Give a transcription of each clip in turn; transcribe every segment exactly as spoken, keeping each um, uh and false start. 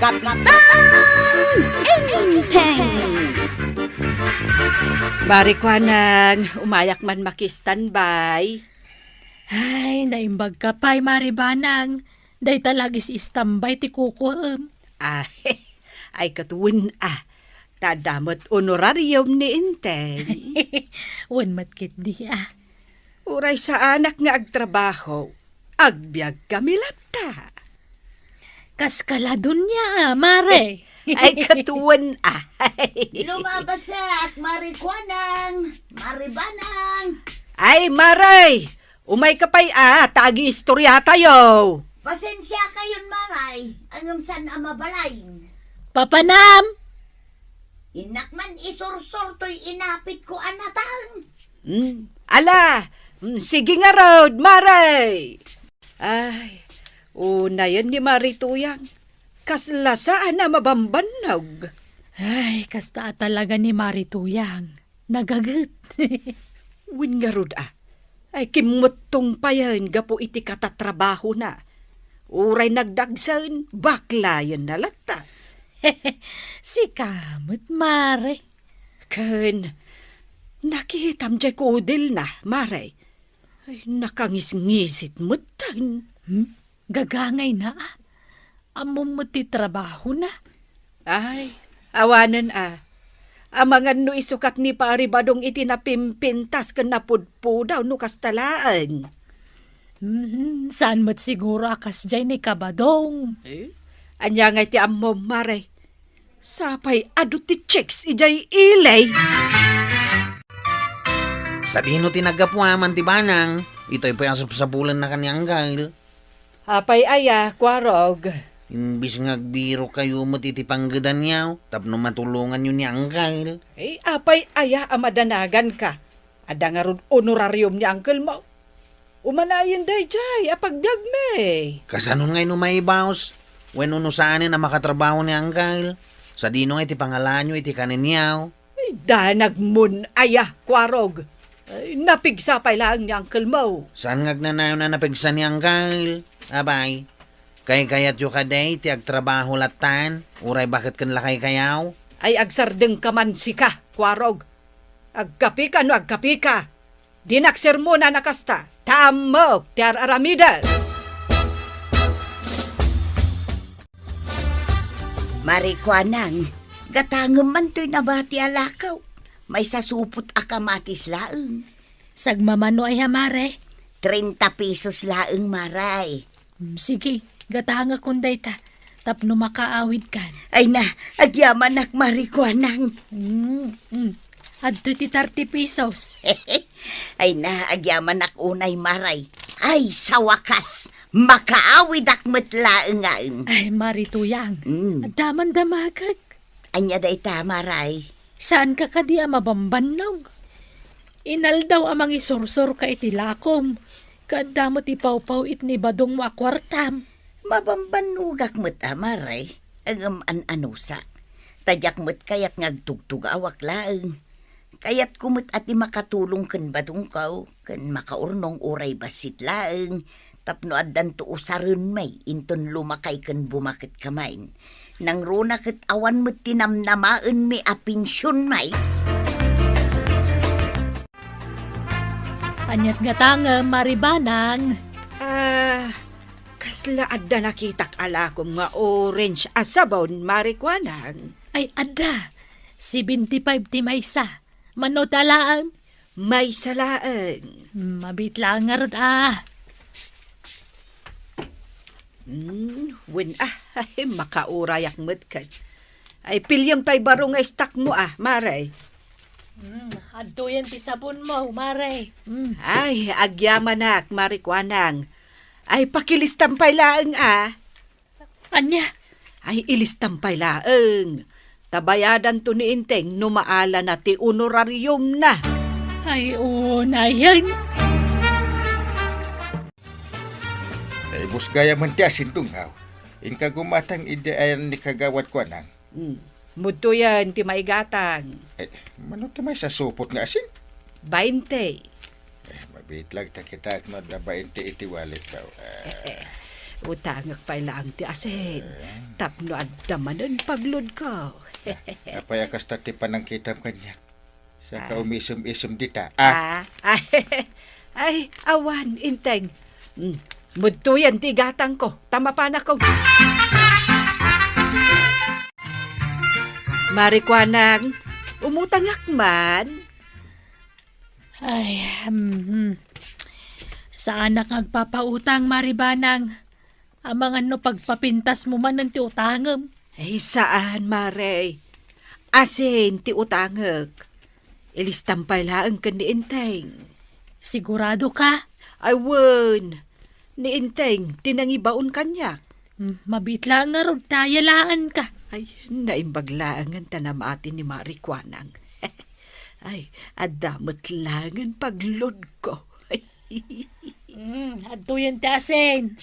Kapitan Enteng! Mari Kuanang, umayak man maki-standby. Ay, naimbag ka pay, Mari Banang. Dayta la agi standby ti kukuem. Ay, ay, ket wen a. Ta adda met honorarium ni Enteng. Wen met ketdi a. Uray saanak nga agtrabaho, agbiag kami latta. Kas kaladunya a, Mare. Ay, ket wen a. Lumabas ak, Mari Kuanang, Mari Banang. Ay, Mare, umay ka pay a, ta agiistoryatayo. Pasensia kayon, Maray, ngem saan a mabalin. Papanam! Innak man isursor toy inapit ko a natang. Hmm, ala, hmm, sige ngarud, Mare. Ay, unayen ni Mari Tuyang. Kasla saan a mabambannog. Ay, kasta a talaga ni Mari Tuyang. Nagaget. Wen ngarud a. Ay, kimmuttong payen gapu iti katatrabahona. Uray nagdagsen, baklayenna latta. Sika met, Mare. Ken, nakitam jay kudelna, Mare. Ay, nakangisngisit metten. Hmm? Gagangayna a. Ammom met ti trabahona. Ay, awanen a. Amangan no isukat ni Pari Badong iti napimpintas ken napudpudaw no kasta laeng. Hmm, saan met siguro a kasdiay ni Kabadong. Eh? Ania ngay ti ammom, Mare? Sapay adu ti chicks idiay ili. Sadino ti naggapu a man ti banang? Itoy pay a sapsabulanna ken ni Anggal. Apay aya, Kuarog? Imbis nga agbirokayo met iti panggedanyo tapno matulonganyo ni Anggal. Eh, apay aya a madanaganka? Adda ngarud honorarium ni uncle mo. Umanayen daydiay a pagbiagmi. Kasanon ngay no maibaos? Wenno no saanen a makatrabaho ni Anggal? Sadino ngay ti pangalaanyo iti kanenyo? Ay, danagmon aya, Kuarog. Ay, napigsa pay laeng ni uncle mo. Saan nga agnanayon a napigsa ni Anggal? Abay, kaykayatyo kadi ti agtrabaho lattan? Uray baket ken lakay kayaw? Ay, agsardengka man sika, Kuarog. Agkapika no agkapika. Dinak sermonan a kasta, ta ammok ti ar-aramidek. Mari Kuanang, gatangem man toy nabati a lakaw. Maisasupot a kamatis laeng. Sagmamano aya, Mare? Treinta pesos laeng, Maray. Mm, sige, gatangakon dayta, tapno makaawidkan. Ay na, agyamanak, Mari Kuanang. Mm, mm. Adtoy ti thirty pesos. Ay na, agyamanak unay, Maray. Ay, sa wakas, makaawidak met laengaen. Ay, Mari Tuyang. Mm. Adda man damagek. Ania dayta, Maray? Saanka kadi a mabambannog? Inaldaw a mangisursurka iti lakom, ket adda met ipawpaw-it ni Badongmo a kuartam. Mabambannogak met a, Maray, ngem an-anusa. Ta diak met kayat nga agtugtugawak laeng. Kayatko met a ti makatulong ken Badongko, ken makaurnong uray bassit laeng, tapno addanto usaren may inton lumakay ken bumaket ka main. Nangruna ket awan met ti namnamaenmi a pension may. Aniat nga tangem, Mari Banang? Ah, kasla adda nakitak a lakom nga orange a sabon, Mari Kuanang? Ay, adda. Seventy-five ti maysa. Mano ti alaem? Maysa laeng. Hmm, mabiit laeng ngarud, ah. Hmm, wen, ah, ay, makaurayak met ket. Ay, piliem tay baro nga istakmo, ah, Mare. Hmm, adtoyen ti sabonmo, Mare. Hmm. Ay, agyamanak, Mari Kuanang. Ay, pakilistam pay laeng, ah. Ania? Ay, ilistam pay laeng. Ta bayadanto ni Enteng no maalana ti honorariumna. Ay, unayen. Naibus gayam ti asin, Dunggaw. Inka gumatang idi ayan ni Kagawad Kuanang. Hmm. Mudtoyen ti maigatang. Eh, mano ti maisasupot nga asin? Bainte. Eh, mabiit lang ta kitak no adda bainte iti walletko. Eh, Utangek pay laeng ti asin, eh, tapno adda manen pagludko. Ah, apay a kasta ti panangkitam kaniak? Saka, ah, umisem-isem dita, ah. Ah, ay, ay, awan, Inteng. Hmm, mudtoyen ti gatangko, ta mapanakon. Mari Kuanang, umutangak man. Ay, hmm, hmm. Saanak nga agpapautang, Mari Banang. Amangan no pagpapintasmo manen ti utangem. Ay, saan, Mare. Asin ti utangek. Ilistam pay laeng ken ni Inteng. Sigurado ka? Ay, wen. Ni Inteng ti nangibaon kaniak. Hmm, mabiit laeng ngarud ta yalaanka. Ay, naimbag laengen ta namati ni Mari Kuanang. Ay, adda met laengen pagludko. Hmm, adtoyen ti asin.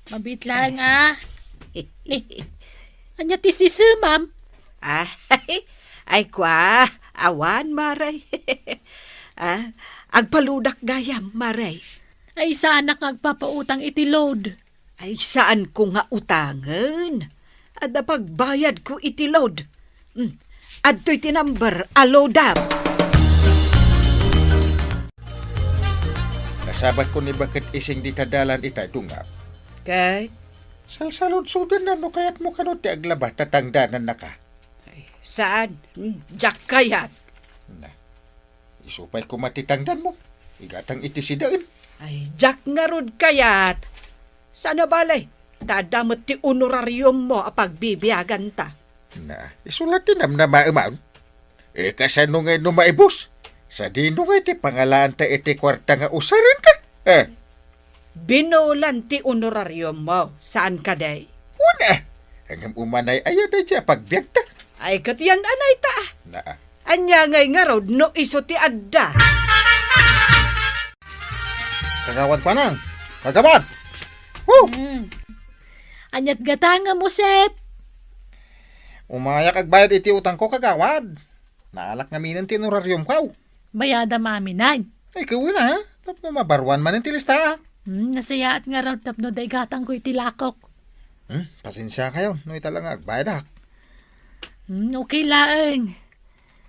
Mabiit laeng, ah. Ni, ania ti sisemam? Ah, ay, kua, awan, Mare. Ah, agpaludak gayam, Mare. Ay, saanak nga agpapautang iti load. Ay, saanko nga utangen. Adda pagbayadko iti load. Hmm, adtoy ti number a loadam. Nasabatko ni baket ising dita dalan ita, Dungab. Kay? Salsaludsodenna no kayatmo kano ti aglaba ta tangdanannaka. Ay, saan? Hmm, diak kayat. Na. Isu pay koma ti tangdanmo. Igatang iti sidaen. Ay, diak ngarud kayat. Saan a bale, ta adda met ti honorariummo a pagbibiaganta. Na, isu la ti namnamaem. Eh, kasano ngay no maibus? Sadino ngay ti pangalaanta iti kuarta nga usarenta? Eh. Binulan ti honorariummo, saan kadi? Wen, eh. Ngem umanay aya daydiay a pagbiagta? Ay, ket yan anay ta, ah. Na, ah. Ania ngay ngarud no isu ti adda? Kagawad Kuanang! Kagawad! Woo! Hmm. Ania't gatangem, Josep? Umayak agbayad iti utangko, kagawad. Naalak ngaminen ti honorariumko. Bayadam amin, ay. Ay, kawen a, tapno mabaruan manen ti listaak. Hmm, nasayaat ngarud tapno daigatangko iti lakok. Hmm, pasensiakayo no ita la nga agbayadak. Hmm, okay laeng.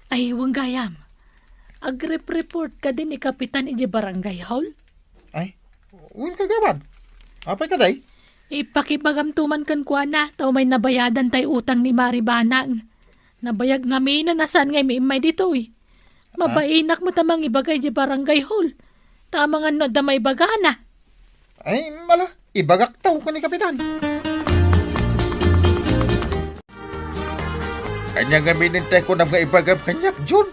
Ay, wen gayam. Agrep-report kadi ni Kapitan idiay barangay hall? Ay, wen, kagawad. Apay kadi? Ipakibagamto man kenkuana, ta umay nabayadan tay utang ni Mari Banang. Nabayag ngaminen a saan nga immay ditoy. Ah? Mabainak met a mangibaga idiay barangay hall. Ta amangan no adda maibagana. Ay, mala, ibagakto ken ni Kapitan. Ania ngamin tay kunam nga ibagam kaniak, John?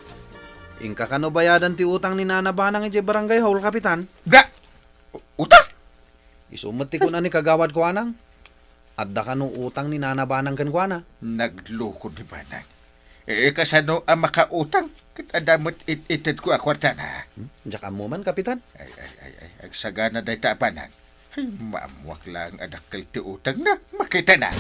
Inka kano bayadan ti utang ni Nana Banang idiay barangay hall, Kapitan? Da! Utang? Isu met ti kuna ni Kagawad Kuanang. Adda kano utang ni Nana Banang kenkuana? Nagloko ni Banang. Eh, kasano a makautang? Ket adda met it-, itedko a kuartana. Hmm? Diak ammo man, Kapitan. Ay, ay, ay, ay, agsagana dayta a Banang. Ay, maammoak laeng a dakkel ti utangna. Makitana.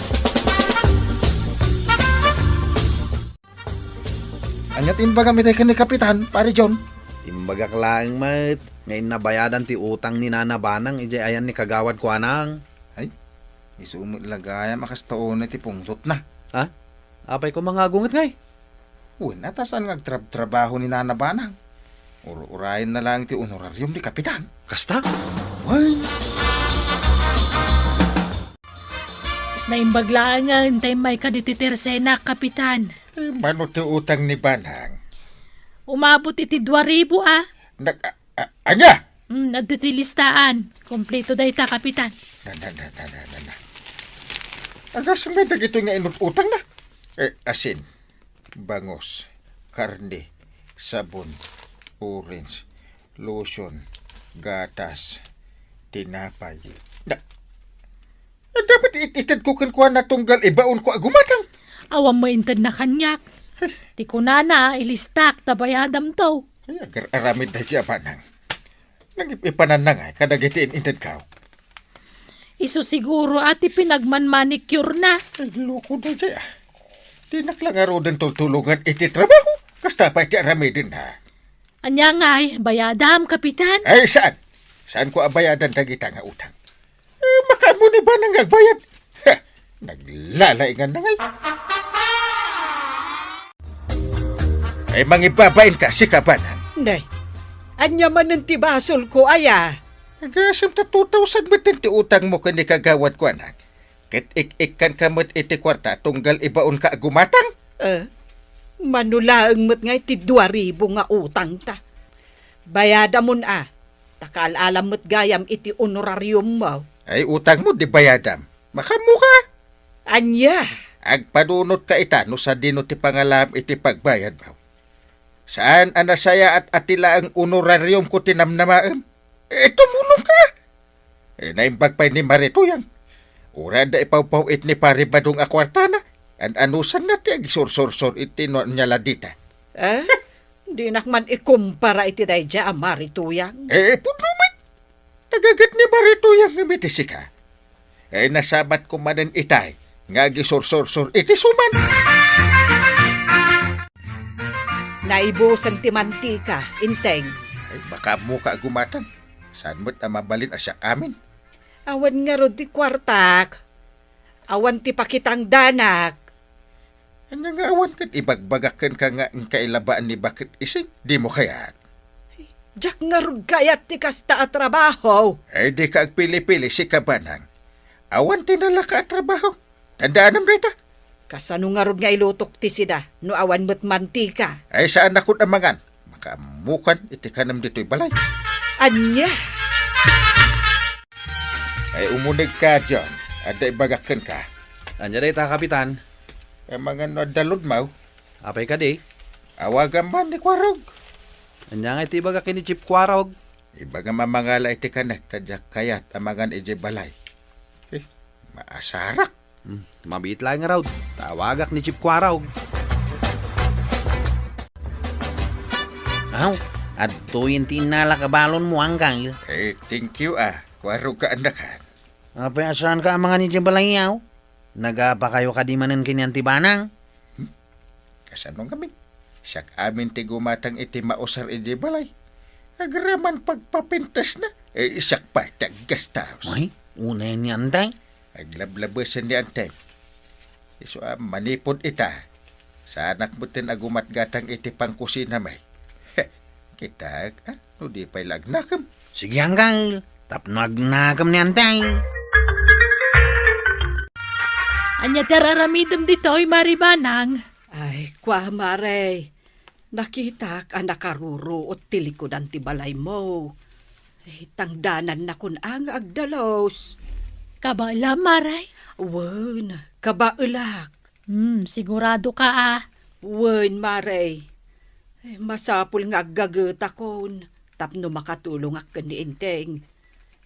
Ania ti imbagam itay ken ni Kapitan, Pare John? Imbagak laeng met nga inna bayadan ti utang ni Nana Banang idiay ayan ni Kagawad Kuanang. Ay, isu met la gayam a kasta unay ti pungtotna. Ha? Apay koma nga agunget ngay? Wen, a ta saan nga agtrabtrabaho ni Nana Banang? Ur-urayenna laeng ti honorarium ni Kapitan. Kasta? Wen. Naimbag laengen ta immay kaditoy ti Tercena, Kapitan. Eh, mano ti utang ni Banang? Umabot iti dua ribu, ah. Nag-, a-, a-, ania? Hmm, adda ti listaan. Kompleto dayta, Kapitan. Na, na, na, na, na, na, na. Agasem met dagitoy nga inut-utangna. Eh, asin, bangus, karne, sabon, orange, lotion, gatas, tinapay. Na, adda met it-, itedko kenkuana tunggal ibaonko a gumatang. Awan maintedna kaniak. Ti kunana, ilistak ta bayadamto. Ay, agar-aramid daydiay a Banang. Nangip-ipananna ngay kadagiti in-intedko. Isu siguro a ti pinagmanmanicure-na. Ay, loko daydiay, ah. Dinak la ngaruden tultulongan iti trabaho. Kasta pay ti aramidenna. Ania ngay, bayadam, Kapitan? Ay, saan? Saanko a bayadan dagita nga utang? Eh, makaammo ni Banang nga agbayad. Ha! Naglalaingan na ngay. Ay, mangibabain ka, sika, Banang. Nay, ania manen ti basolko, aya? Agasem ta two thousand met ti utangmo ken ni Kagawad Kuanang. Ket ik-ikkanka met iti kuarta tunggal ibaonka a gumatang? Eh, mano laeng met nga iti dua ribu nga utangta. Bayadamon a, ta kaal-alam met gayam iti honorariummo. Ay, utangmo, di bayadam. Makaammoka? Ania? Agpanunotka ita no sadino ti pangalaam iti pagbayadmo. Saan a nasayaat a ti laeng honorariumko ti namnamaem? Eh, tumulongka! Eh, naimbag pay ni Mari Tuyang. Uray adda ipawpaw-it ni Pari Badong a kuartana, an-anusanna ti agsursursor iti no ania la dita. Eh? Dinak man ikumpara iti daydiay a Mari Tuyang. Eh, pudno met. Nagaget ni Mari Tuyang ngem iti sika. Eh, nasabatko manen itay nga agisursursor iti suman. Naibusen ti mantika, Inteng. Ay, makaammoka a gumatang. Saan met a mabalin a siak amin? Awan ngarud ti kuartak. Awan ti pakitangdanak. Ania nga awan ket ibagbagak kenka nga inka ilabaan ni Baket Ising? Dimo kayat? Diak ngarud kayat ti kasta a trabaho. Ay, dika agpili-pili, sika, Banang. Awan ti nalaka a trabaho. Tandaanam dayta. Kasano ngarud nga ilutok ti sida no awan met mantika? Ay, saanakon a mangan. Makaammokan iti kanem ditoy balay. Ania? Ay, umunegka, John. Adda ibagak kenka. Ania dayta, Kapitan? Amangan no adda load mo? Apay kadi? Awagam man ni Kuarog. Ania nga iti ibagak ken ni Chief Kuarog? Ibagam a mangala iti kanek ta diak kayat a mangan idiay balay. Eh, maasarak. Hmm, mabiit laeng ngarud. Tawagak ni Chief Kuarog. Aw, adtoyen ti innalak a balonmo, Angkal. Eh, thank you, ah. Kuarog ka, annakan. Apay a saanka a mangan idiay balay, aw? Nagapakayo kadi manen ken ni Auntie Banang? Hmm? Kasano ngamin? Siak amin ti gumatang iti mausar idiay balay. Agraman pagpapintesna, eh, siak pay ti aggastaos. Ay, unay ni Antay? Aglablabesen ni Antay. Isu a manipud ita, saanak metten a gumatgatang iti pangkusinami. Kitak, ah, no di pay la agnakem. Sige, Angkal, tapno agnakem ni Antay. Ania ti ar-aramidem ditoy, Mari Banang? Ay, kua, Mare. Nakitak a nakaruruot ti likudan ti balaymo. Eh, tangdanannakon a nga agdalus. Kabaelam, Mare? Wen, kabaelak. Hmm, sigurado ka, ah. Wen, Mare. Eh, masapul nga aggagetakon tapno makatulongak ken ni Enteng.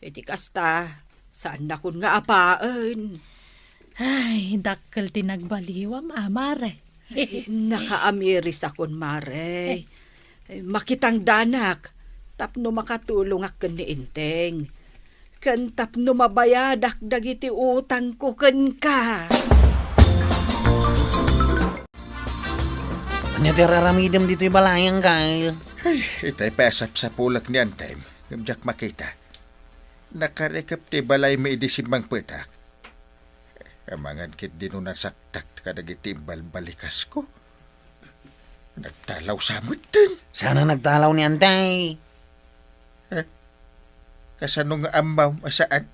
Iti kasta, saannakon nga apaen. Ay, dakkel ti nagbaliwam, a, Mare. Ay, nakaamirisakon, Mare. Ay, makitangdanak tapno makatulongak ken ni Enteng. Ken tapno mabayadak dagiti utangko kenka. Ania ti ar-aramidem ditoy balay, Angkal? Ay, itay pay a sapsapulek ni Antay, ngem diak makita. Nakarikep ti balaymi idi simmangpetak. Amangan ketdi no nasaktak kadagiti imbalbalikasko. Nagtalaw sa metten. Saan a nagtalaw ni Antay? Eh, kasano nga ammom a saan?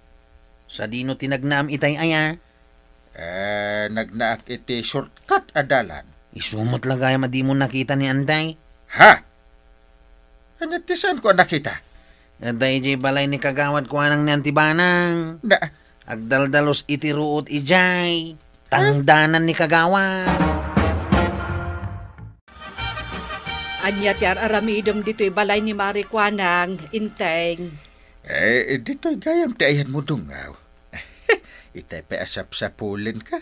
Sadino ti nagnaam itay aya? Eh, nagnaak iti shortcut a dalan. Isu met la gayam a dimo nakita ni Antay? Ha? Ania ti saanko a nakita? Adda idiay balay ni Kagawad Kuanang ni Auntie Banang. Na- Agdaldalus iti ruot idiay. Tangdanan ni Kagawad. Ania ti ar-aramidem ditoy balay ni Mari Kuanang, Inteng? Eh, ditoy gayam ti ayanmo, Dungaw. Itay pay a sapsapulenka.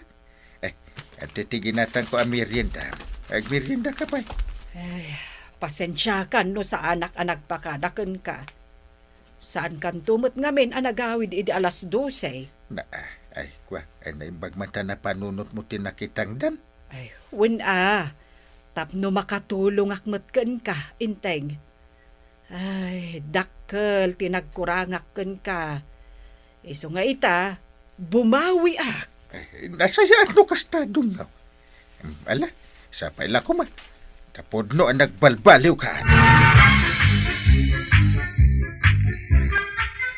Eh, adtoy ti ginatangko a merienda. Agmeriendaka pay. Ay, pasensiakan no saanak a nagpakada kenka. Saankanto met ngamin a nagawid idi alas dose? Na, ay, kua, ay, naimbag man ta napanunotmo ti nakitangdan. Ay, wen a, tapno makatulongak met kenka, Inteng. Ay, dakkel ti nagkurangak kenka. Isu nga ita, bumawiak. Eh, nasayaat no kasta, Dungaw. Hmm, ala, sapay la koma. Tapudno a nagbalbaliwka.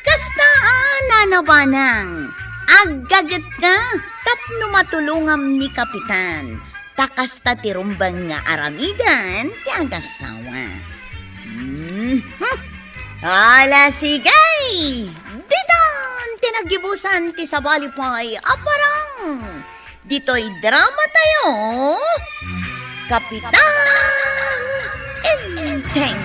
Kasta a, Nana Banang, aggagetka tapno matulongam ni Kapitan. Ta kasta ti rumbeng nga aramiden ti agassawa. Mhm. Ala, sige! Ditan ti naggibusan ti sabali pay a parang. Ditoy drama tayo, Kapitan Enteng.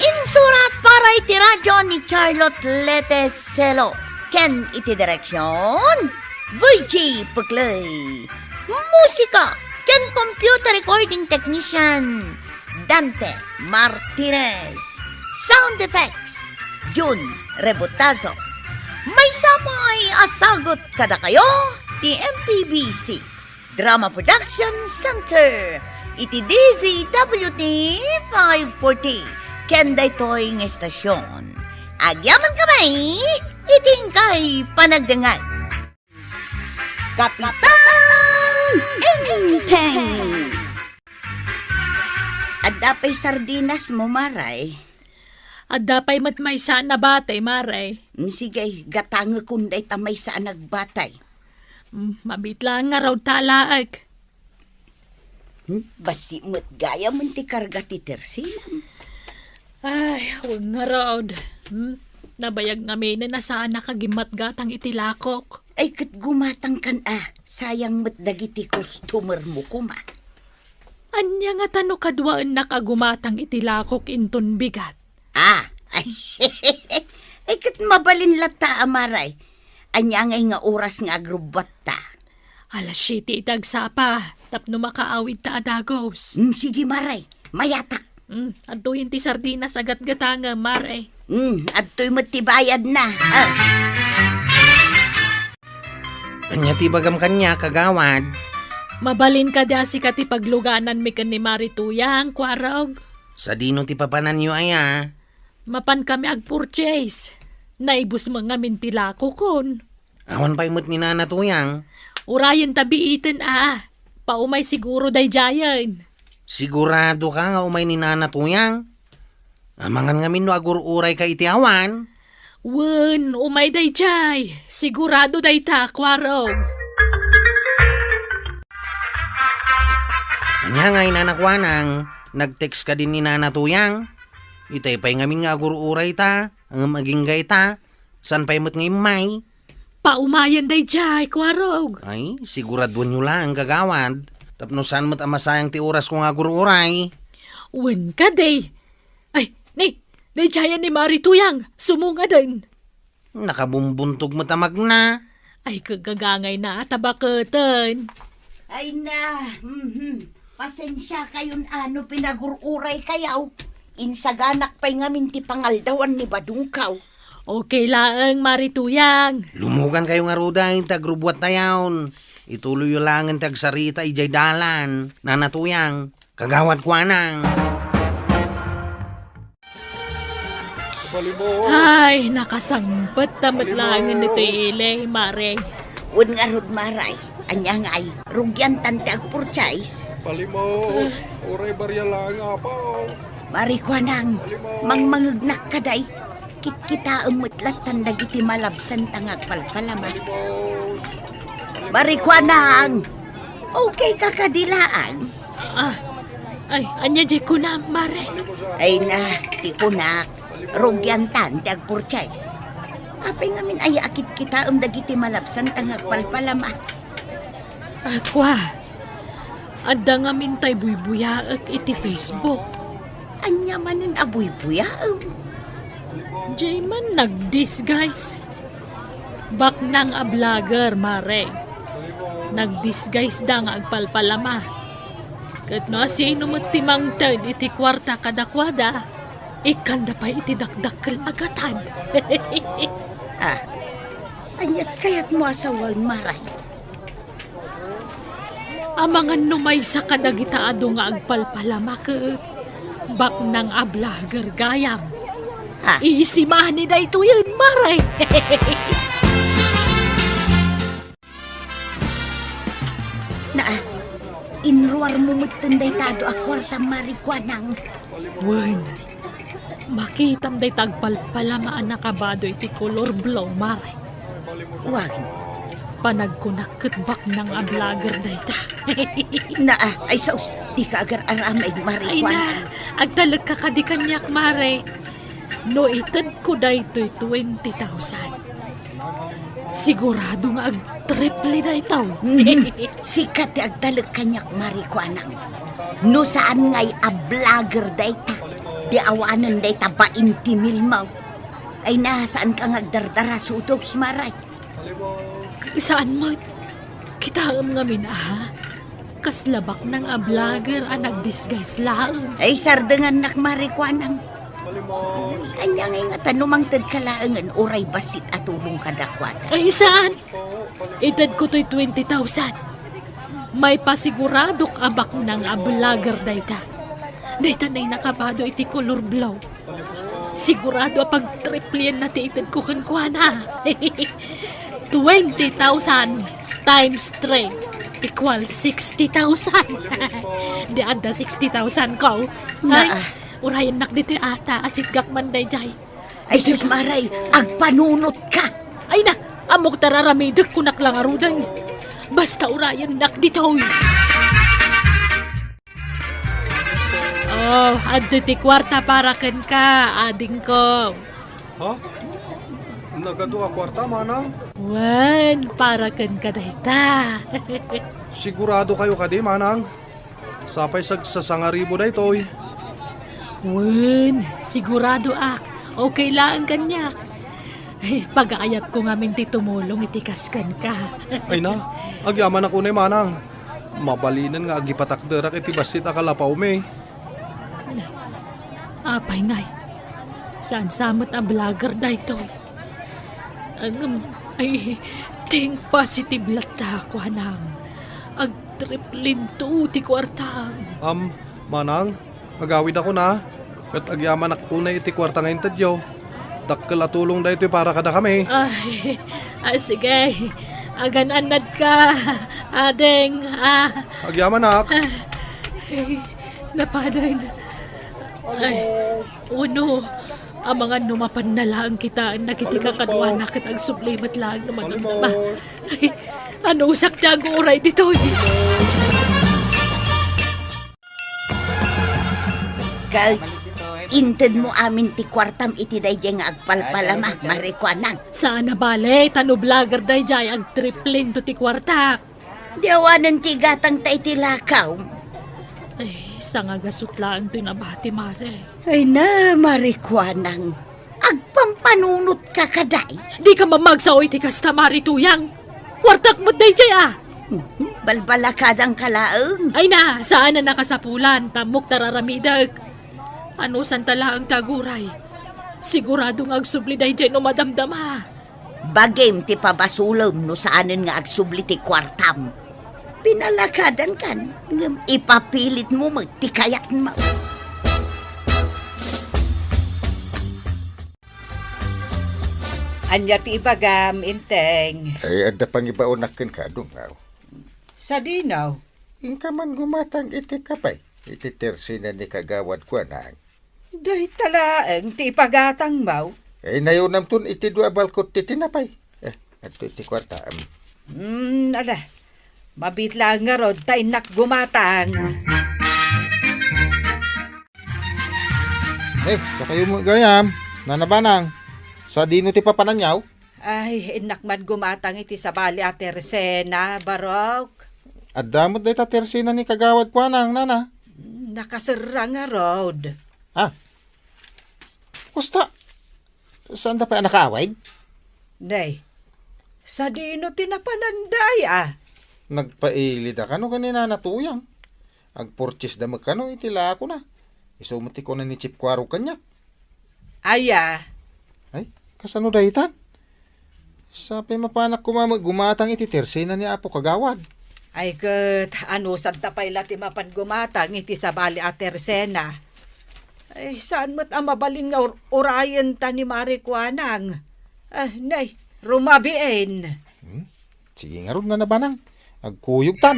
Insurat para iti radyo ni Charlotte Lete Celo ken iti direksyon, Virgie Puclay. Musika ken computer recording technician, Dante Martinez. Sound effects, Jun Rebotazo. Maysa pay a sagut kadakayo ti M P B C Drama Production Center iti D Z W T five forty ken daytoy nga estasyon. Agyamankami iti inkay panagdengngeg. Kapitan Enteng! Adda pay sardinasmo, Maray? Adda pay met maysa a batay, Maray. Mm, sige, gatangekon dayta maysa a nagbatay. Mm, mabiit laeng ngarud ta alaek. Hmm, bassit met gayam ti karga ti tersinam. Ay, wen ngarud. Hmm? Nabayag ngaminen a saanak a gimmatgatang iti lakok. Ay, ket gumatangkan a. Sayang met dagiti customermo koma. Ania ngata no kaduaennak a gumatang iti lakok inton bigat? Ah, ay, ay, ket mabalin latta a, Maray. Ania ngay nga oras nga agrubbuatta? Alas siete iti agsapa, tapno makaawidta a dagus. Mm, sige, Maray. Mayatak. Mm, adtoyen ti sardinas a gatgatangem, Maray. Mm, adtoy met ti bayadna. Ah. Ania ti ibagam kaniak, kagawad? Mabalin kadi a sika ti paglugananmi ken ni Mari Tuyang, Kuarog? Sadino ti papananyo aya? Mapankami agpurchase. Naibus met ngamin ti lakokon. Awan pay met ni Nana Tuyang? Urayenta biiten a. Paumay siguro daydiayen. Siguradoka nga umay ni Nana Tuyang? Amangan ngamin no agur-urayka iti awan? Wen, umay daydiay. Sigurado dayta, Kuarog. Ania ngay, Nana Kuanang, nag-text kadi ni Nana Tuyang? Itay pay ngamin nga agur-urayta, ngem agingga ita, saan pay met nga immay? Paumayen daydiay, Kuarog. Ay, siguraduenyo laeng, kagawad, tapno saan met a masayang ti orasko nga agur-uray. Wen kadi. Ay, ni, daydiayen ni Mari Tuyang, sumungaden. Nakabumbuntog met a magna. Ay, kagagangayna a tabaketen. Ay na, mhm. Pasensiakayon a no pinagur-uraykayo. Insaganak pay ngamin ti pangaldawan ni badongko. Okay laeng, Mari Tuyang. Lumugankayo ngaruden ti agrubbuattayon. Ituloyyo laengen ti agsarita idiay dalan, Nana Tuyang. Kagawad Kuanang. Ay, nakasangpet ta met laengen ditoy ili, Mare. Wen ngarud, Maray, ania ngay, rugiantan ti agpurchase? Palimos, uray barya laeng, Apo. Mari Kuanang, mangmangegnak kadi. Kitkitaem met lattan dagiti malabsanta nga agpalpalama. Mari Kuanang, okay ka kadi laeng? Ah, ay, ania diay kunam, Mare? Ay na, ti kunak, rugiantan ti agpurchase. Apay ngamin aya a kitkitaem dagiti malabsanta nga agpalpalama? Ah, kua, adda ngamin tay buybuyaek iti Facebook. Ania manen a buybuyaem? Diay man nag-disguise. Baknang a vlogger, Mare. Nag-disguise da nga agpalpalama. Ket no asino met ti mangted iti kuarta kadakuada, ikkanda pay iti dakdakkel a gatad. Ah, aniat kayatmo a sawen, Maray? Amangan no maysa kadagita adu nga agpalpalama ket baknang a vlogger gayam. Ah. Easy money daytoyen, Mare. Ah, inruarmo metten dayta adu a kuarta, Mari Kuanang. Wen, makitam dayta agpalpalama a nakabado iti kolor blue, Mare. Wen. Panagkunak ket baknang a blogger dayta. Naa, ay saus, dika agar-aramid, Mari Kuanang. Ay na, agtalekka kadi kaniak, Mare. No itedko daytoy twenty thousand, sigurado nga agtriple daytoy. Mhm. Sika ti agtalek kaniak, Mari Kuanang. No saan ngay a blogger dayta, di awanen dayta bainti mil mo. Ay na, saanka nga agdardara sutops, Mare. Saan met. Kitaem ngamin, a? Kasla baknang a blogger a nagdisguise laeng. Ay, sardengannak, Mari Kuanang. Ania ngay ngata no mangtedka laengen uray bassit a tulong kadakuada? Ay, saan? Itedko toy twenty thousand. Maipasiguradok a baknang a blogger dayta. Dayta nay nakabado iti kolor blue. Sigurado a pagtriplienna ti itedko kenkuana. Twenty thousand times three equals sixty thousand. Di adda sixty thousand ko. Ay, naa. Urayennak ditoy ata, a sitgak man daydiay. Ay, sus, Mare, agpanunotka. Ay na, ammok ta raramidek, kunak la ngaruden. Basta urayennak ditoy. Oh, adtoy ti kuarta para kenka, adingko. Ha? Nagadu a kuarta, manang? Wen, para kenka dayta. Sigurado kayo kadi, manang? Sapay sagsasangaribo daytoy. Wen, sigurado ak. Okay laeng kaniak. Pagaayatko ngamin ti tumulong iti kas kenka. Ay na, agyamanak unay, manang. Mabalinen nga agipatakderak iti bassit a kalapawmi. Apay ngay, saan sa met a blogger daytoy? Ngem, ay, think positive latta, kuanang. Agtriplinto ti kuartam. Am, manang, agawidakon a. Ket agyamanak unay iti kuarta nga intedyo. Dakkel a tulong daytoy para kadakami. Ay, ah, sige. Agan-annadka, ading, ah. Agyamanak. Ay, napadan. Ay, uno, amangan no mapanna laeng kitaennak iti kakaduana ket agsubli met laeng no madamdama. Ay, anusak ti aguray ditoy. Ket intedmo amin ti kuartam iti daydiay nga agpalpalama, Mari Kuanang. Saan a bale, ta no blogger daydiay, agtriplinto ti kuartak. Di awanen ti gatangta iti lakaw. Ay, sangagasut laeng toy nabati, Mare. Ay na, Mari Kuanang. Agpampanunotka kadi? Dika mamagsaw iti kasta, Mari Tuyang. Kuartak met daydiay, a. Mhm, balbalakadanka laeng. Ay na, saan a nakasapulan, ta ammok ta raramidek. Anusanta laeng ti aguray. Sigurado nga agsubli daydiay no madamdama. Bagim ti pabasolem no saanen nga agsubli ti kuartam. Pinalakadankan, ngem ipapilitmo met ti kayatmo. Ania ti ibagam, Inteng? Ay, adda pangibaonak kenka, Adungaw. Sadino? Inka man gumatang iti kape, iti tersena ni Kagawad Kuanang. Dayta laeng ti ipagatangmo? Ay, nayonamton iti dua a balkot ti tinapay. Eh, adto iti kuartam. Hmm, ala. Mabiit laeng ngarud ta innak gumatang. Eh, dakayo met gayam, Nana Banang. Sadino ti papananyo? Ay, innak met gumatang iti sabali a tersena, barok. Adda met dayta tersena ni Kagawad Kuanang, Nana. Nakaserra ngarud. Ah, kasta, saanda pay a nakaawid? Nay, sadino ti napananda, a? Nagpailida kano ken ni Nana Tuyang. Agpurchaseda met kano iti lakona. Isu met ti kuna ni Chief Kuarog kaniak. Aya? Ay, kasano daytan? Sapay mapanak koma met gumatang iti tersena ni Apo Kagawad. Ay ket, anusanta pay la ti mapan gumatang iti sabali a tersena? Ay, saan met a mabalin nga ur-, urayenta ni Mari Kuanang? Ah, nay, rumabiin. Hmm? Sige ngarud, Nana Banang. Nagkuyogtan.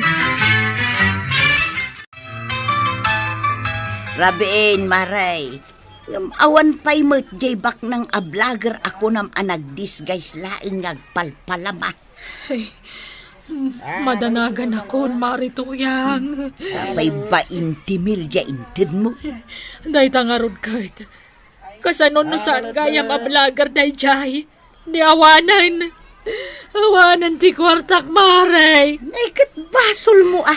Rabiin, Maray. Ngem awan pay met jay baknang a vlogger a kunam a nagdisguise laeng nga agpalpalama. Ay, madanagan akon, Mari Tuyang. Sapay bainti mil jay intedmo. Dayta ngarud ket. Kasano no saan gayam a vlogger dayjay? Ni awanen. Awanen ti kuartak, Mari. Nay ket basolmo a.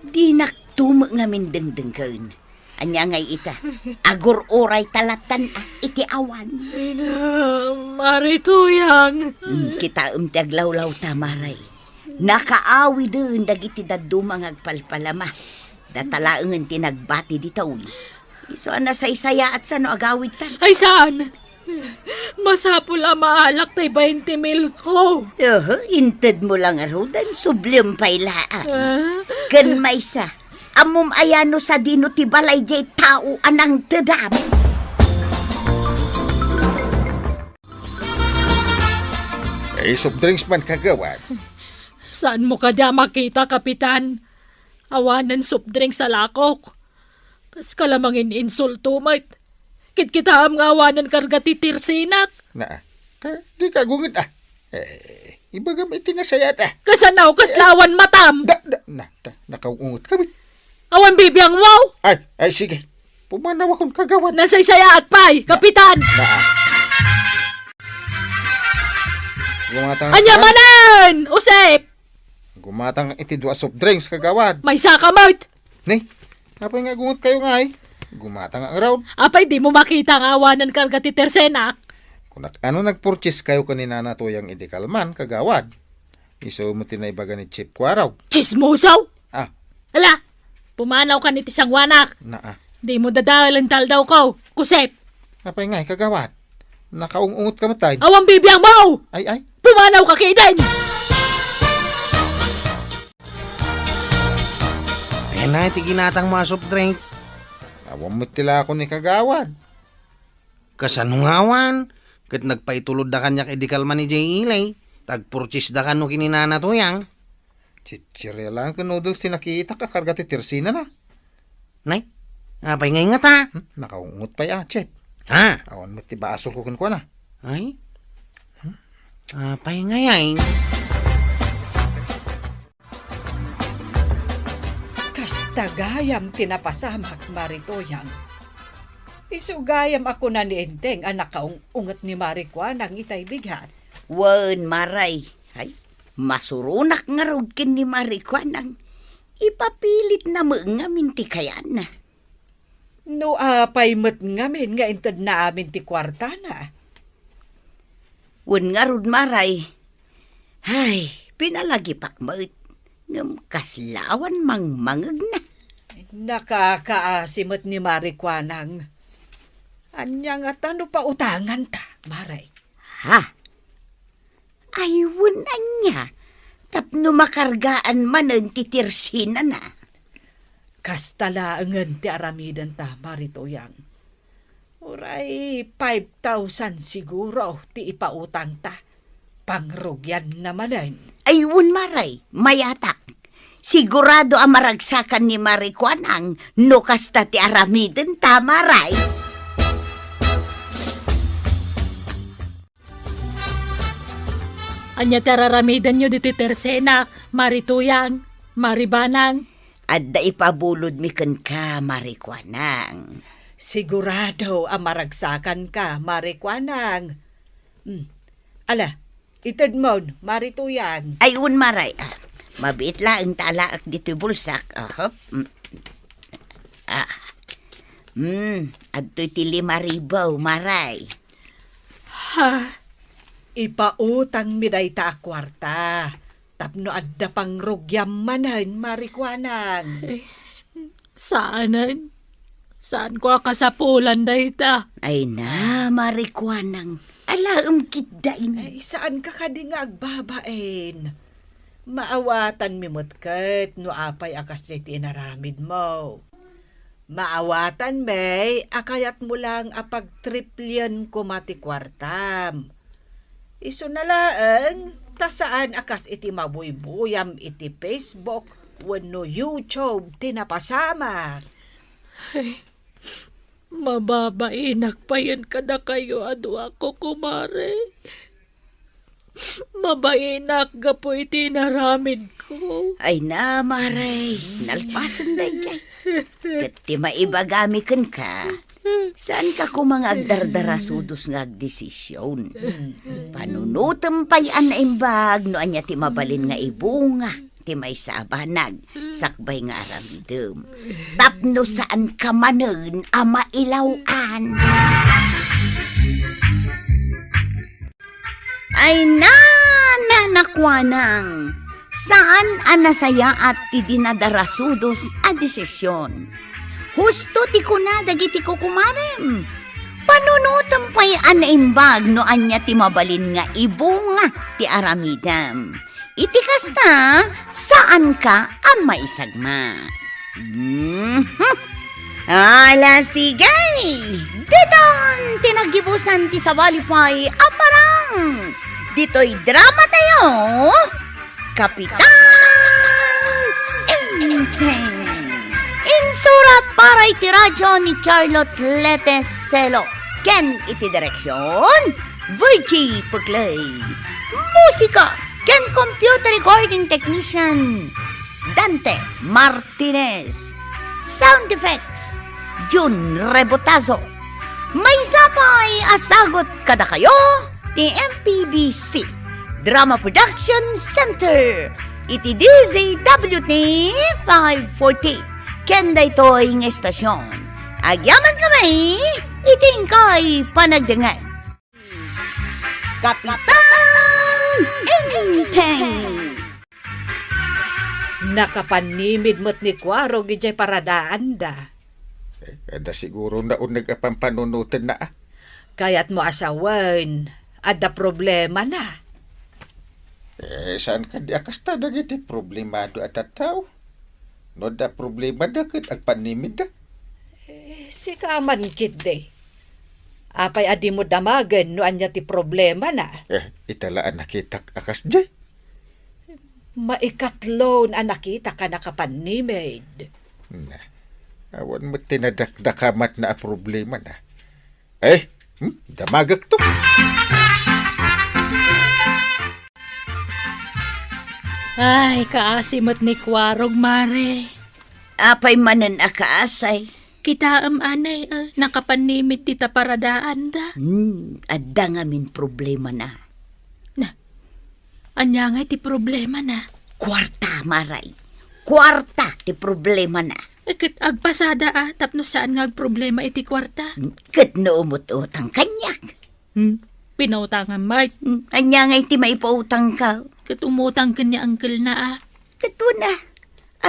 Dinak tumek ngamin dengdengken. Ania ngay ita? Agur-uray ta lattan a iti awan. Ay na, Mari Tuyang. Hmm, kitaem ti aglawlawta, Maray. Nakaawiden dagiti dadduma nga agpalpalama. Data laengen ti nagbati ditoy. Isu a nasaysayaat sano agawidtan. Ay, saan? Masapul a maalak tay bainti mil ko. Aha, intedmo la ngaruden, subliem pay laang. Ah? Ken maysa, ammom aya no sadino ti balay jay tao a nangtedam? Eh, soft drinks man, kagawad. Saanmo kadi a makita, Kapitan? Awanen soft drinks a lakok. Kaskala mangin-insulto met. Kitkitaem nga awanen karga ti tirsinak. Naa. Ka, dika agunged, ah. Eh, ibagam iti nasayaat, ah. Kasano, kasla awan matam? Da, da, na, da, nakaungot kami. Awan bibiangmo? Ay, ay, sige. Pumanawakon, kagawad. Nasaysayaat pay, Kapitan. Naa. Gumatang Ania ka? Manen, Usep? Gumatang iti dua soft drinks, kagawad. Maysaka met. Ni, apay nga agungotkayo ngay? Gumatang nga ngarud. Apay dimo makita nga awanen karga ti tirsinak? Kunak, ano nagpurchase kayo ken ni Nana Tuyang idi kalman, kagawad? Isu met ti naibaga ni Chief Kuaraw. Chismoso! Ah. Ala, pumanawkan iti sanguanak. Naa. Dimo dadaelen ti aldawko, Kusep. Apay ngay, kagawad? Nakaung-ungot ka met, ay? Awan bibiangmo! Ay, ay. Pumanawka ketdin! Ania ti ginatangmo a soft drink? Awan met ti lako ni kagawad. Kasano nga awan? Ket nagpaitulodda kaniak idi kalman idiay ili, ta agpurchaseda kano ken ni Nana Tuyang. Chichirya laeng ken noodles ti nakitak a karga ti tirsinana. Nay, apay ngay ngata? Hmm, nakaungot pay a, Chef. Ha? Awan met ti basolko kenkuana. Ay? Hmm? Apay ngay ay? Kasta gayam ti napasamak, Mari Tuyang. Isu gayam a kuna ni Enteng a nakaung-unget ni Mari Kuanang itay bigat. Wen, Maray. Ay, masuronak ngarud ken ni Mari Kuanang. Ipapilitna met ngamin ti kayaanna. No apay met ngamin nga intedna amin ti kuartana? Wen ngarud, Maray. Ay, pinalagipak met. Ngem kasla awan mangmangegna. Nakakaasi met ni Mari Kuanang. Ania ngata no pautanganta, Maray? Ha? Ay, wen ania, tapno makargaan manen ti tirsinana. Kasta laengen ti aramidenta, Mari Tuyang. Uray five thousand siguro ti ipautangta. Pangrugianna manen. Ay, wen, Maray, mayatak. Sigurado a maragsakan ni Mari Kuanang no kasta ti aramidenta, Maray. Ania ti araramidenyo ditoy tersenak, Mari Tuyang, Mari Banang? Adda ipabulodmi kenka, Mari Kuanang. Sigurado a maragsakanka, Mari Kuanang. Hmm. Ala, itedmon, Mari Tuyang. Ay, wen, Maray. Ah, mabiit laeng ta alaek ditoy bulsak. Aha. Mm. Ah. Hmm, adtoy ti lima ribu, Maray. Ha? Ipautangmi dayta a kuarta tapno adda pangrugiam manen, Mari Kuanang. Eh, saanen. Saanko a kasapulan dayta. Ay na, Mari Kuanang. Alaem ketdi. Ay, saanka kadi nga agbabain? Maawatanmi met ket no apay a kasdiay ti inaramidmo. Maawatanmi a kayatmo lang a pagtriplian koma ti kuartam. Isuna laeng, Ta saan a kas iti mabuybuyam iti Facebook wenno YouTube ti napasamak. Ay, mababainak payen kadakayo a dua, kukumare. Mabainak gapu iti inaramidko. Ay na, Mare, nalpasen daydiay. Ket ti maibagami kenka, saanka koma nga agdardarasudos nga agdesisyon. Panunotem pay a naimbag no ania ti mabalin nga ibunga ti maysa a banag sakbay nga aramidem. Tapno saanka manen a mailaw-an. Ay na, nanakuanang, saan a nasayaat ti dinadarasudos a desisyon. Husto ti kuna dagiti kukumarem. Panunotem pay a naimbag no ania ti mabalin nga ibunga ti aramidem. Iti kasta, saanka a maisagma. Mhm. Ala, sige! Diton ti naggibusan ti sabali pay a parang! Ditoy drama tayo, Kapitan Enteng. Insurat para iti radyo ni Charlotte Lete Celo ken iti direksyon, Virgie Puclay. Musika ken computer recording technician, Dante Martinez. Sound effects, Jun Rebotazo. Maysa pay a sagut kadakayo ti M P B C Drama Production Center iti D Z W T five forty ken daytoy nga estasyon. Agyaman kami iti inkay panagdengngeg. Kapitan Enteng. Nakapanimid met ni Kuarog idiay paradaanda. Eh, adda siguro nauneg a pampanunotenna, a. Kayatmo a sawen, adda problemana. Eh, saan kadi a kasta dagiti problemado a tattao? No adda problemada ket agpanimidda? Eh, sika man ketdi. Apay a dimo damagen no ania ti problemana? Eh, ita la a nakitak a kasdiay. Maikatlon a nakitak a nakapanimid. Na, awan met ti nadakdakamatna a problemana. Eh, hmm? Damagekto. Ay, kaasi met ni Kuarog, Mare. Apay manen a kaasay? Kitaem, anay, eh, nakapanimid dita paradaanda. Hmm, adda ngamin problemana. Na, ania ngay ti problemana? Kuarta, Mare. Kuarta ti problemana. Eh, ket agpasada, a, tapno saan nga agproblema iti kuarta? Ket no umut-utang kaniak. Hmm? Pinautangam met. Hmm, ania ngay ti maipautangko? Ket umutang ken ni angkelna, a. Ket wen a,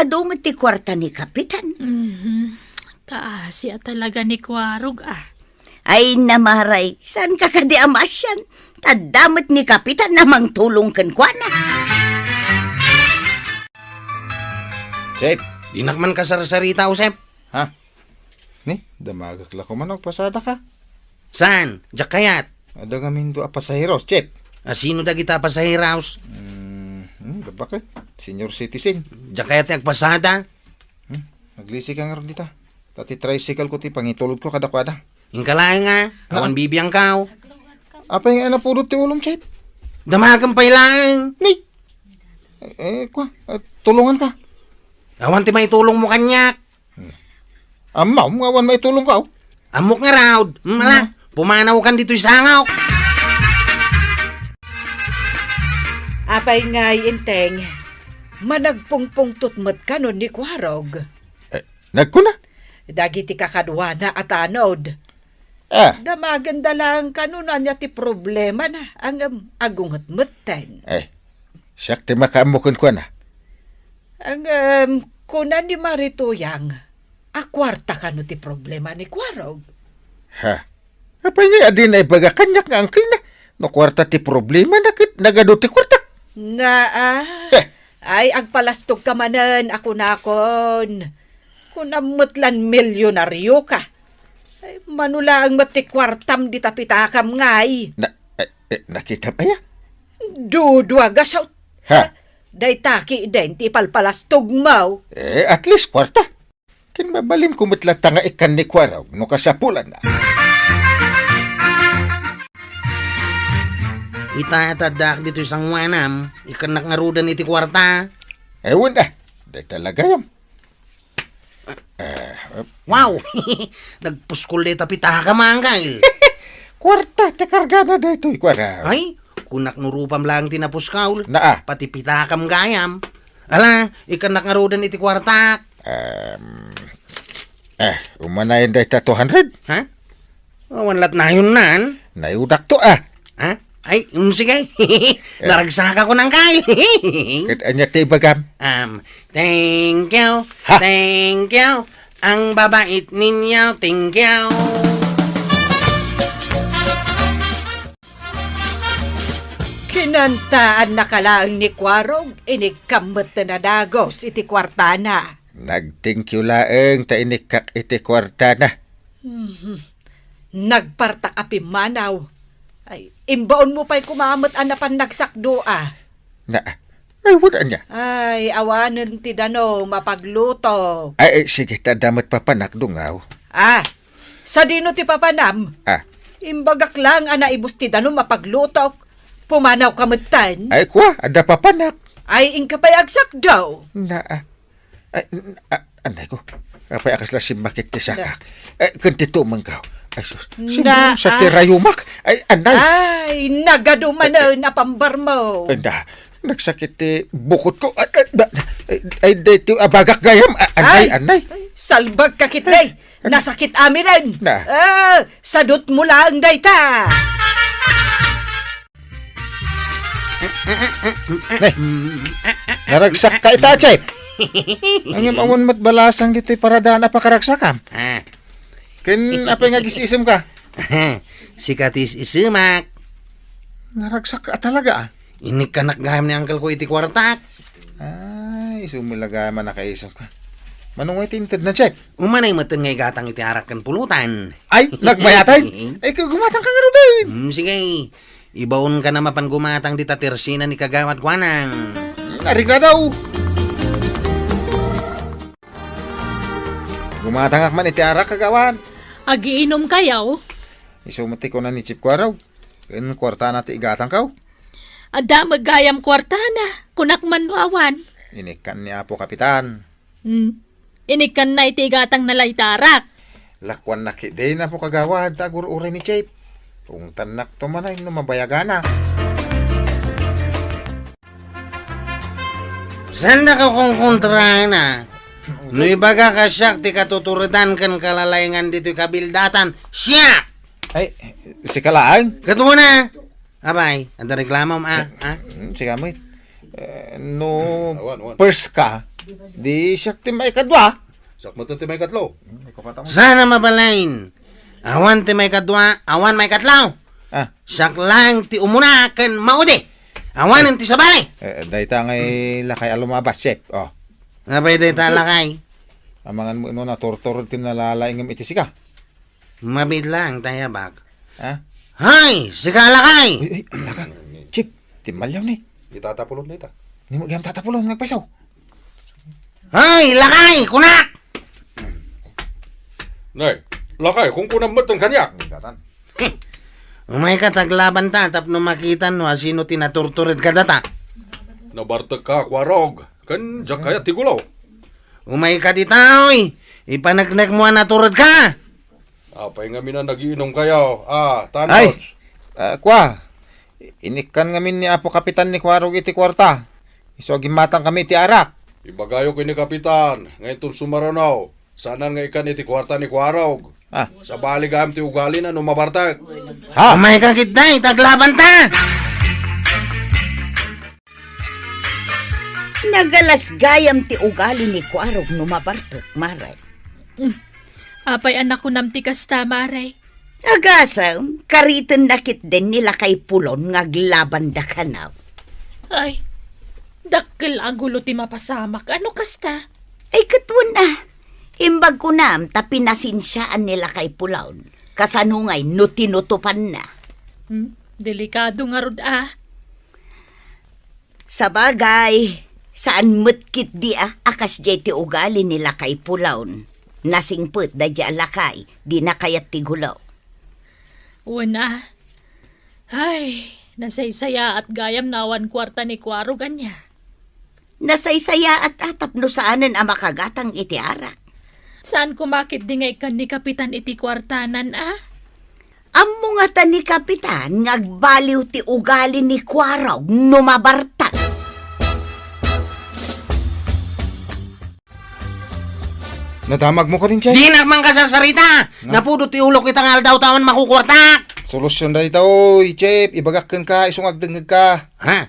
adu met ti kuarta ni Kapitan. Mhm. Kaasi a talaga ni Kuarog, a. Ay, na, Mare, saanka kadi a maasian? Ta adda met ni Kapitan a mangtulong kenkuana. Chef! Dinak man kasarsarita, Josep. Ha? Ni, damagek la koma no agpasadaka. Saan? Diak kayat. Adda ngamin dua a pasaheros, Chef. A, sino dagita a pasaheros? Hmm, hmm, da baket? Senior citizen. Diak kayat ti agpasada. Hmm, aglisi ka ngarud dita. Ta ti tricycle ko ti pangitulodko kadakuada. Inka laeng a, ha? Awan bibiangko. Apay nga napudot ti ulom, Chef? Damagem pay laeng. Ni? Eh, kua, eh, tulonganka. Awan ti maitulongmo kaniak. Ammom nga awan maitulongko. Ammok ngarud. Mm, ala, hmm, pumanawkan ditoy sangok. Apay ngay, Enteng, managpungpungtot met kano ni Kuarog? Eh, nagkuna? Dagiti kakaduana a tanod. Ah. Damagenda laeng kano no ania ti problemana, ngem agunget metten. Eh, siak ti makaammo kenkuana. Ngem, kuna ni Mari Tuyang, a kuarta kano ti problema ni Kuarog? Ha? Apay ngay a dina ibaga kaniak nga angkelna? No kuarta ti problemana ket nagadu ti kuarta. Nga, a? Eh. Ay, agpalastogka manen a kunakon. Kunam met lan milyonarioka. Ay, mano laeng met ti kuartam dita pitakam ngay. Na, eh, eh, nakitam aya? Dudua gasut. Ha? Dayta ketdin ti ipalpalastogmo. Eh, at least kwarta. Ken mabalinko met latta nga ikkan ni Kuarog no kasapulanna. Ita, ta addaak ditoy sangoanam, ikkannak ngaruden iti kuarta. Eh, wen a. Dayta la gayam. Eh, Wow! Nagpuskol dayta pitakam, Angkel. Kuarta ti kargana daytoy, kuara. Ay, kunak no rupam laeng ti napuskol. Naa. Pati pitakam gayam. Ala, ikkannak ngaruden iti kuartak. Um, eh, umanayon dayta two hundred? Ha? Awan lat nayonnan. Nayudak to, ah. Ha? Ay, mm, sige. Naragsakakon, Angkel. Ket ania ti ibagam? Um, thank you. Ha? Thank you. Ang babait ninyo, thank you. Kinantaannaka laeng ni Kuarog, inikkan met ti nadagos iti kuartana. Nag-thank you laeng ta inikkak iti kuartana. Mhm. Nagpartak a pimmanaw. Ay, imbaonmo pay koma met a napan nagsakdo a. Na, ay, wen ania? Ay, awanen ti danom a paglutok. Ay, ay, sige, ta adda met papanak, dungaw. Ah, sadino ti papanam? Ah. Imbagak laeng a naibus ti danom a paglutok. Pumanawka metten? Ay, kua, adda papanak. Ay, inka pay agsakdo. Na, ah. Ay, n-, a-, anay ko. Apay a kasla simmakit ti sakak. Eh, ken ti tumengkaw. Ay, sus. Na, sa ti ah. Rayumak. Ay, anay. Ay, nagadu manen a pambarmo. Anda, nagsakit ti bukod ko. Ay, ay, da-, ay, ay, daytoy a bagak gayam. A-, anay, Ay, anay. Salbag ka, Kitlay. Ay, ay. Nasakit aminen. Na. Ah, sadutmo laeng dayta. Ne, naragsakka ita, Chep. Ngem awan met balasang ditoy paradaan a pakaragsakam. Ah. Ken apay nga agis-isemka? Sika ti is-isemak. Naragsakka talaga, ah. Inikkanak gayam ni uncle ko iti kuartak. Ay, isu met la gayam a nakaisemka. Mano ngay ti intedna, Chep? Umanay metten nga igatang iti arak ken pulutan. Ay, nagbayatay? Ay, gumatangka ngaruden. Hmm, sige. Ibaonka na mapan gumatang dita tersina ni Kagawad Kuanang. Arigla daw. Gumatangak man iti arak, Kagawad. Agiinumkayo? Isu met ti kuna ni Chief Kuarog. Ken kuartana ti igatangkaw. Adda met gayam kuartana. Kunak man no awan. Inikkan ni Apo Kapitan. Hmm. Inikkanna iti igatangna la iti arak. Lakuanna ketdin, Apo Kagawad, ta agur-uray ni Chief. Ungtannakto manen no mabayagana. Saanda ka konkontraen a? No ibagak a siak ti katuturedan ken kalalaingan ditoy kabildatan, siak! Ay, sika laeng? Ket wen a. Apay, adda reklamom, a? A? Hmm, sika met. Eh, no Awan, awan. First ka, di siak ti maikadua. Siak met ti maikatlo. Sana mabalin. Awan ti maikadua, awan maikatlo. Ah. Siak laeng ti umuna ken maudi. Awanen ti sabali. Eh, dayta ngay lakay a lumabas, Chef. Oh. Apay dayta lakay? Amangan mo ino, naturtured ti nalalaingem iti sika. Mabiit laeng ta yabak. Ha? Hay, sika lakay! Ay, ay, laka. Chip, timmaliaw ni. Itatapulon dayta. Ni mo gayam tatapulon, ngagpayso. Hay, lakay, kunak! Nay, lakay, kunkunam met kaniak. Datan. Umayka ta aglabanta tapno makitam no asino ti naturtured kadata. Nabartekka, Kuarog. Ken diak kayat ti gulaw. Umayka dita, oy. Ipaneknekmo a naturedka. Apay ngamin a nagiinumkayo? Ah, Ay, Tanods. Ah, kua. Inikkan ngamin ni Apo Kapitan ni Kuarog iti kuarta. Isu a gimmatangkami iti arak. Ibagayo ken ni Kapitan, nga inton sumaruno, saanan nga ikkan iti kuarta ni Kuarog. Ah. Sabali gayam ti ugalina no mabartek. Ha? Umayka ketdi, ta aglabanta! Nagalas gayam ti ugali ni Kuarog no mabartek, Mare. Mm. Apay a nakunam ti kasta, Mare? Agasem, karitenna ketdin ni lakay Pulon nga aglabanda kano. Ay, dakkel a gulo ti mapasamak. Ano kasta? Ay, ket wen a. Imbag kunam ta pinasensiaan ni lakay Pulon. Kasano ngay no tinutopanna? Hmm? Delikado ngarud a. Sabagay, saan met ketdi a, a kasdiay ti ugali ni Lakay Pulon. Nasingpet daydiay a lakay, dina kayat ti gulo. Wen a. Ay, nasaysayaat gayam no awan kuarta ni Kuarog ania. Nasaysayaat a tapno saanen a makagatang iti arak. Saan koma ketdi nga ikkan ni Kapitan iti kuartanan a? Ammo ngata ni Kapitan nga agbaliw ti ugali ni Kuarog no mabartak. Nadamagmo kadi, Jay? Dinak mangkasarsarita! Na? Napudot ti ulok ita nga aldaw ta awan makukuartak! Solusyon dayta, oy, Chief. Ibagak kenka, isu nga agdengngegka. Ha?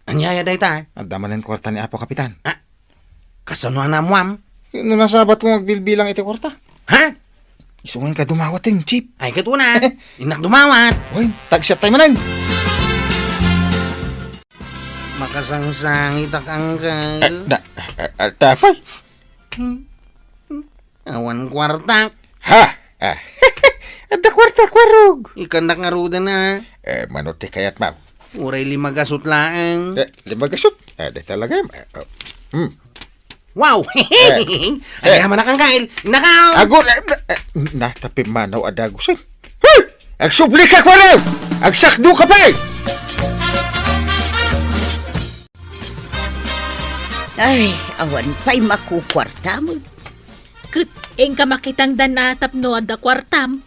Ania aya dayta, eh? Adda manen kuarta ni Apo Kapitan. Ah, kasano a naammuam? No nasabatko nga agbilbilang iti kuarta. Ha? Isu nga inka dumawaten, Chief. Ay, ket una. Innak dumawat. Uy, tagsiattay manen. Makasangsangitak, Uncle. Ah, da, ah, ah, tapay. Hmm. Awan kuarta. Ha? Ah. Adda kuarta, Kuarog. Ikkannak ngaruden a. Eh, mano ti kayatmo? Uray lima gasut laeng. Eh, lima gasut? Ah, di talaga. Eh, oh. Hmm. Wow! Eh. Ay, hamanak, Uncle. Nakaw! Ago, eh, eh, na, tapi manaw a dagusen. Huh! Agsubli ka, Kuarog! Agsakdo ka pay! Ay, awan pay makukuartam. Ket inka makitangdan a tapno adda kuartam.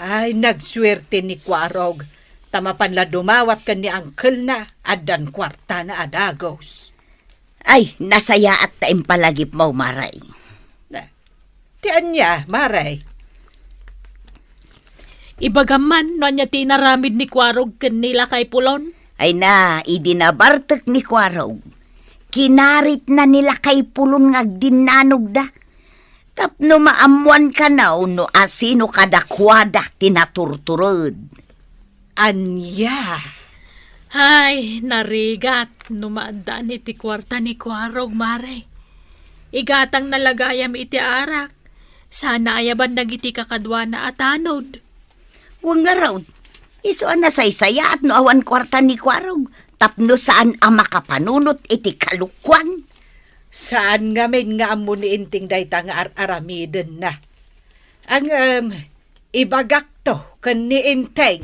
Ay, nagsuerte ni Kuarog, ta mapan la dumawat ken ni angkelna, addan kuartana a dagus. Ay, nasayaat ta impalagipmo, Mare. Na, ti ania, Mare? Ibagam man no ania ti inaramid ni Kuarog ken ni Lakay Pulon? Ay na, idi nabartek ni Kuarog, kinaritna ni Lakay Pulon nga agdinnanogda. Tapno maammoan kano no asino kadakuada ti naturtured. Ania? Ay, narigat no maaddaan iti kuarta ni Kuarog, Mare. Igatangna la gayam iti arak. Saan a ayaban dagiti kakaduana a tanod. Wen ngarud, isu a nasaysayaat no awan kuarta ni Kuarog, tapno saan a makapanunot iti kalokuan. Saan ngamin nga ammo ni Enteng dayta nga ar-aramidenna. Ngem, ibagakto ken ni Enteng.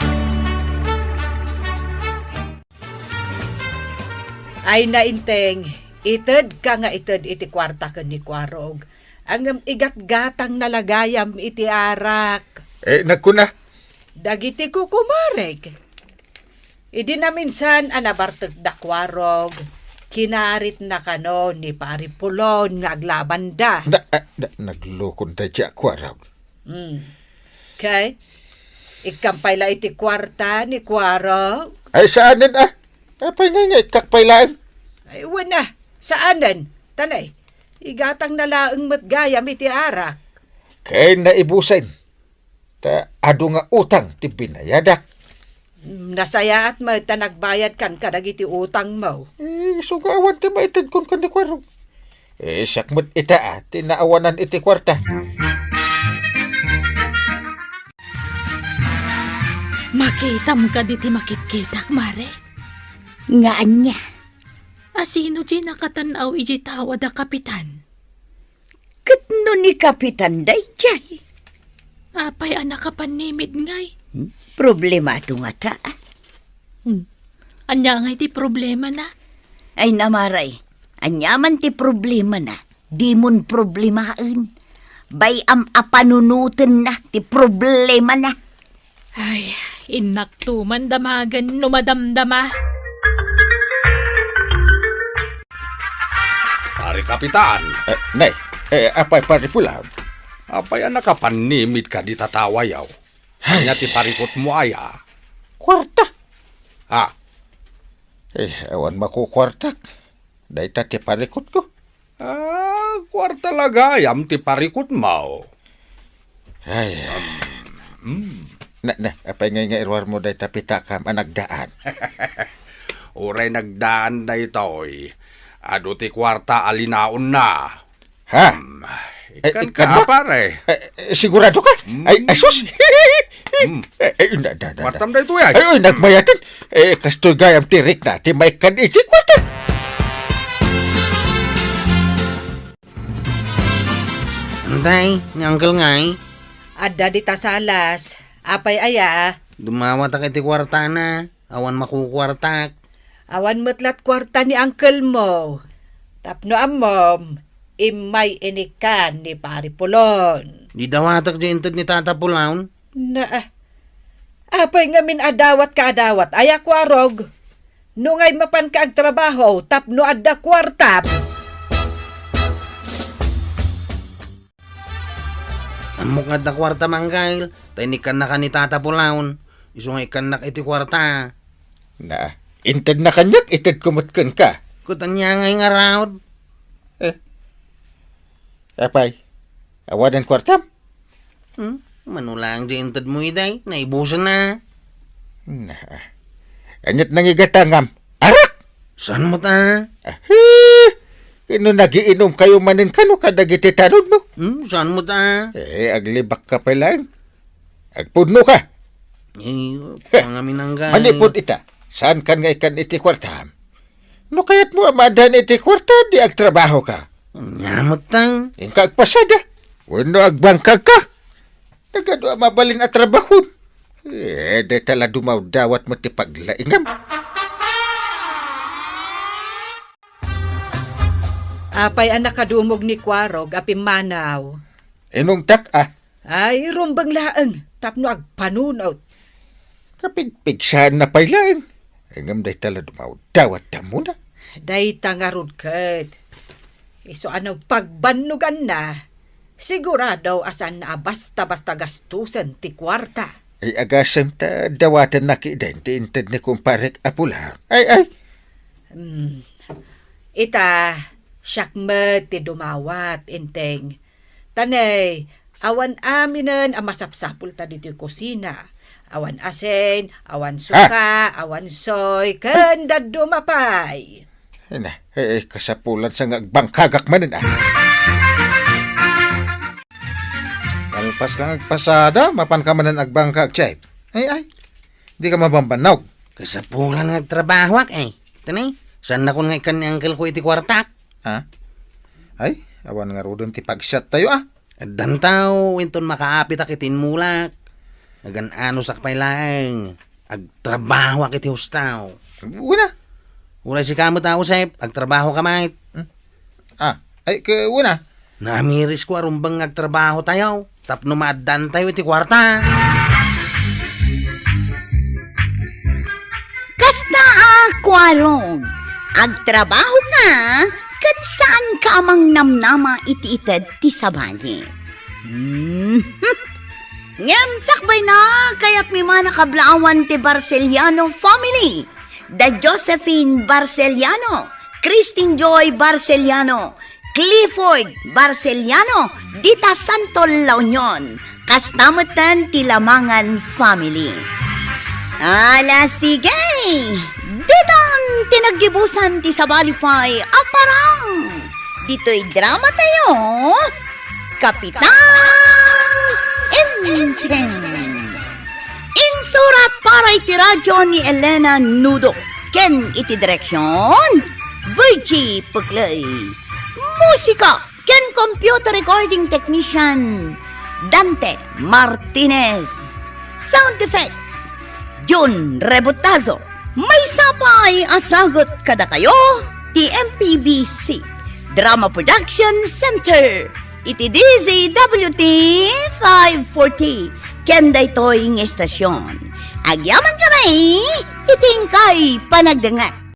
Ay na, Enteng, itedka nga ited iti kuarta ken ni Kuarog. Ngem igatgatangna la gayam iti arak. Eh, nagkuna? Dagiti kukumarek. Idi naminsan a nabartekda Kuarog, kinaritna kano ni Pari Pulon nga aglabanda. Na, ah, na, naglukod dayta a Kuarog. Hmm. Kay, ikkam pay la iti kuarta ni Kuarog? Ay, saanen, ah. Apay nga nga ikkak pay laeng? Ay, wen a, saanen. Tanay, igatangna laeng met gayam iti arak. Kay naibusen. Ta adu nga utang ti binayadak. Nasayaat met ta nagbayadkan kadagiti utangmo. Eh, isu nga awan ti maitedkon ken ni Kuarog. Eh, siak met ita a ti naawanan iti kuarta. Makitam kadi ti makitkitak, Mare? Nga ania? Asino ti nakatan-aw iti tao a da kapitan? Ket no ni Kapitan daydiay? Apay a nakapanimid ngay? Hmm? Problema to ngata, ah. Hmm. Ania ngay ti problemana? Ay, na, Mare, ania man ti problemana, dimon problemaen. Bay-am a panunotenna ti problemana. Ay, innakto man damagen no madamdama. Pare Kapitan. Eh, nay, eh, apay, Pare Pulon? Apay a nakapanimid kadi tatawayaw? Ay. Ania ti parikutmo aya? Kuarta. Ha? Eh, awan makukuartak. Dayta ti parikutko. Ah, kuarta la gayam ti parikutmo. Ay. Hmm. Na, na, apay ngay nga iruarmo dayta pitakam a nagdaan? Uray nagdaan daytoy, adu ti kuarta a linaonna. Ha? Hmm. Ay, ikkan ka, ikkan ka, pare. Eh, eh, sigurado ka? Mm. Ay, ay, sus! Mm. Eh, eh, na, na, na, na. Kwartam daytoy, ay. Ay, ay, nagmayaten. Eh, kastoy gayam ti rikna ti maikkan iti kwarta. Antay, ni Uncle ngay? Adda dita salas. Apay aya? Dumawatak iti kwartana. Awan makukuartak. Awan met lat kuarta ni uncle mo. Tapno ammom, immay inikkan ni Pari Pulon. Di dawatak di inted ni Tata Pulon? Na, ah. Apay ngamin a dawat ka a dawat, aya Kuarog? No ngay mapan ka agtrabaho tapno adda kuartam. Ammok nga adda kuarta, Manggail, ta inikkannaka ni Tata Pulon. Isu nga ikkannak iti kuarta. Na, intedna kaniak, itedko met kenka. Ket ania ngay ngarud? Eh. Apay, awanen kuartam? Hmm? Mano laeng di intedmo idiay, naibusenna. Na, aniat nangigatangam? Arak! Saan met a? Ah, eh, no nagiinumkayo manen kano kadagiti tanodmo? Hmm, saan met a? Eh, aglibakka pay laeng. Agpudnoka. Eh, pangaminanggan. Manipud ita, saankan nga ikkan iti kuartam? No kayatmo a maadan iti kuarta, di agtrabahoka. Ania met a? Inka agpasada. Wenno agbangkagka. Nagadu a mabalin a trabahom. Eh, dayta la dumawdawat met ti paglaingam. Apay a nakadumog ni Kuarog a pimmanaw? Inungtak a. Ay, rumbeng laeng tapno agpanunot. Kapigpigsaanna pay laeng. Ngem dayta la dumawdawat ta muna. Dayta ngarud ket. Isu a no pagbannoganna, sigurado a saanna a basta-basta gastusen ti kuarta. Ay, agasem ta dawatenna kiden ti inted ni kumparek a pula. Ay, ay! Hmm. Ita, siak met ti dumawat, Enteng. Ta ne, awan aminen a masapsapulta ditoy kusina. Awan asin, awan suka, awan soy, ken dadduma pay. Ay na, eh, eh, kasapulan sa nga agbangkagak manen, ah. Kalpas lang agpasada, mapan ka manen agbangkag, Chef. Ay, ay, di ka mabambannog. Kasapulan nga agtrabahoak, eh. Tani, saannakon nga ikkan ni uncle ko iti kuartak. Ha? Ay, awan ngaruden ti pagsiat tayo, ah. Addan tao, inton makaapitak iti inmulak. Agan-anosak pay laeng. Agtrabahoak iti hustaw. Wen a. Uray sika met a, Josep, agtrabaho ka met. Hmm? Ah, ay, ke, wen a. Naamirisko a rumbeng nga agtrabaho tayo, tapno maaddan tayo iti kuarta. Kasta a, Kuarog, agtrabaho ka, ket saan ka a mangnamnama iti ited ti sabali. Mhm. Ngem sakbayna, kayatmi man a kablaawan ti Barcellano family. Da Josephine Barcellano, Christine Joy Barcellano, Clifford Barcellano, dita Santo La Union, kasta metten ti Lamangan family. Ala, sige! Ditan ti naggibusan ti sabali pay a parang ditoy drama tayo, Kapitan Enteng. Insurat para iti radio ni Elena Nudo ken iti direksion, Virgie Puclay. Musika ken computer recording technician, Dante Martinez. Sound effects, Jun Rebotazo. Maysa pay a sagut kadakayo ti M P B C Drama Production Center iti D Z W T five forty ken daytoy nga estasion. Agyaman kami iti inkay panagdengngeg.